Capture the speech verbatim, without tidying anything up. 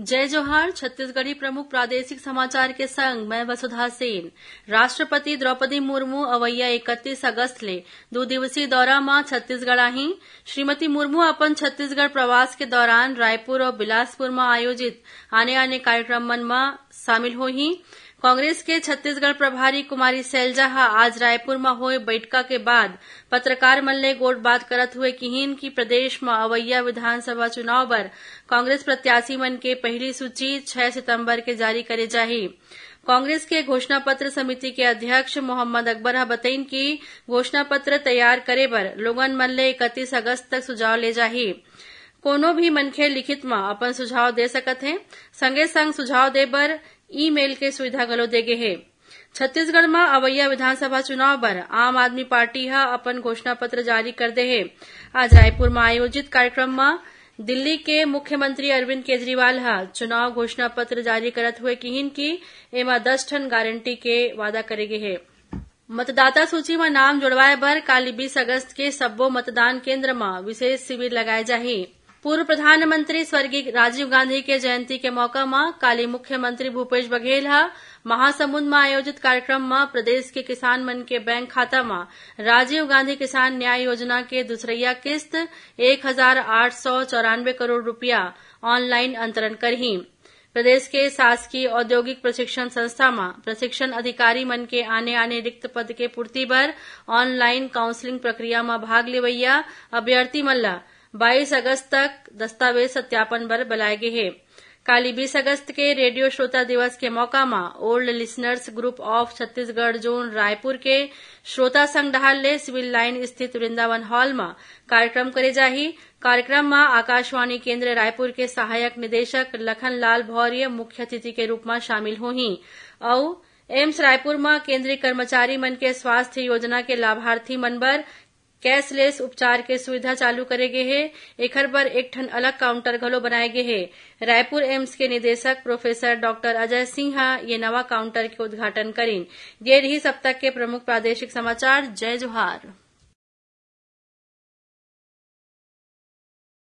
जय जोहार। छत्तीसगढ़ी प्रमुख प्रादेशिक समाचार के संग मैं वसुधा सेन। राष्ट्रपति द्रौपदी मुर्मू अवइया इकतीस अगस्त ले दू दिवसीय दौरा म छत्तीसगढ़ आही। श्रीमती मुर्मू अपन छत्तीसगढ़ प्रवास के दौरान रायपुर और बिलासपुर म आयोजित आने-आने कार्यक्रम मन म शामिल होही। कांग्रेस के छत्तीसगढ़ प्रभारी कुमारी सैलजा ह आज रायपुर म होए बइठका के बाद पत्रकार मन ले गोठबात करत हुए किहीन कि प्रदेश म अवइया विधानसभा चुनाव बर कांग्रेस प्रत्याशी मन के पहिली सूची छै सितंबर के जारी करे जाही। कांग्रेस के घोषणा पत्र समिति के अध्यक्ष मोहम्मद अकबर ह बतइन कि घोषणा पत्र तैयार करे बर लोगन मन ले इकतीस अगस्त तक सुझाव ले जाही। कोनो भी मनखे लिखित म अपन सुझाव दे सकत हे। संगे संग सुझाव दे बर ईमेल के सुविधा घलो दे गे हे। छत्तीसगढ़ म अवइया विधानसभा चुनाव बर आम आदमी पार्टी ह अपन घोषणा पत्र जारी कर दे हे। आज रायपुर म आयोजित कार्यक्रम म दिल्ली के मुख्यमंत्री अरविंद केजरीवाल ह चुनाव घोषणा पत्र जारी करत हुए किहीन कि एमा दस ठन गारंटी के वादा करे गे हे। मतदाता सूची म नाम जोड़वाए बर काली बीस अगस्त के सब्बो मतदान केंद्र म विशेष शिविर लगाए जाही। पूर्व प्रधानमंत्री स्वर्गीय राजीव गांधी के जयंती के मौका म काली मुख्यमंत्री भूपेश बघेल ह महासमुंद म आयोजित कार्यक्रम म प्रदेश के किसान मन के बैंक खाता म राजीव गांधी किसान न्याय योजना के दूसरइया किस्त एक हजार आठ सौ चौरानवे करोड़ रुपया ऑनलाइन अंतरण करही। प्रदेश के शासकीय औद्योगिक प्रशिक्षण संस्था म प्रशिक्षण अधिकारी मन के आने-आने रिक्त पद के पूर्ति बर ऑनलाइन काउंसलिंग प्रक्रिया म भाग लेवइया अभ्यर्थी मन ल बाईस अगस्त तक दस्तावेज सत्यापन बर बलाए गे हे। काली बीस अगस्त के रेडियो श्रोता दिवस के मौका म Old Listeners Group of Chhattisgarh जोन रायपुर के श्रोता संघ डहार ले सिविल लाइन स्थित वृंदावन हॉल म कार्यक्रम करे जाही। कार्यक्रम म आकाशवाणी केंद्र रायपुर के सहायक निदेशक लखन लाल भौर्य मुख्य अतिथि के रूप म शामिल होही अउ एम्स रायपुर म केंद्रीय कर्मचारी मन के स्वास्थ्य योजना के लाभार्थी मन बर कैशलेस उपचार के सुविधा चालू करे गे हे। एखर बर एक ठन अलग काउंटर घलो बनाए गे हे। रायपुर एम्स के निदेशक प्रोफेसर डॉक्टर अजय सिंह ह ये नवा काउंटर के उद्घाटन करिन। ये रहिस अब तक के प्रमुख प्रादेशिक समाचार। जय जोहार।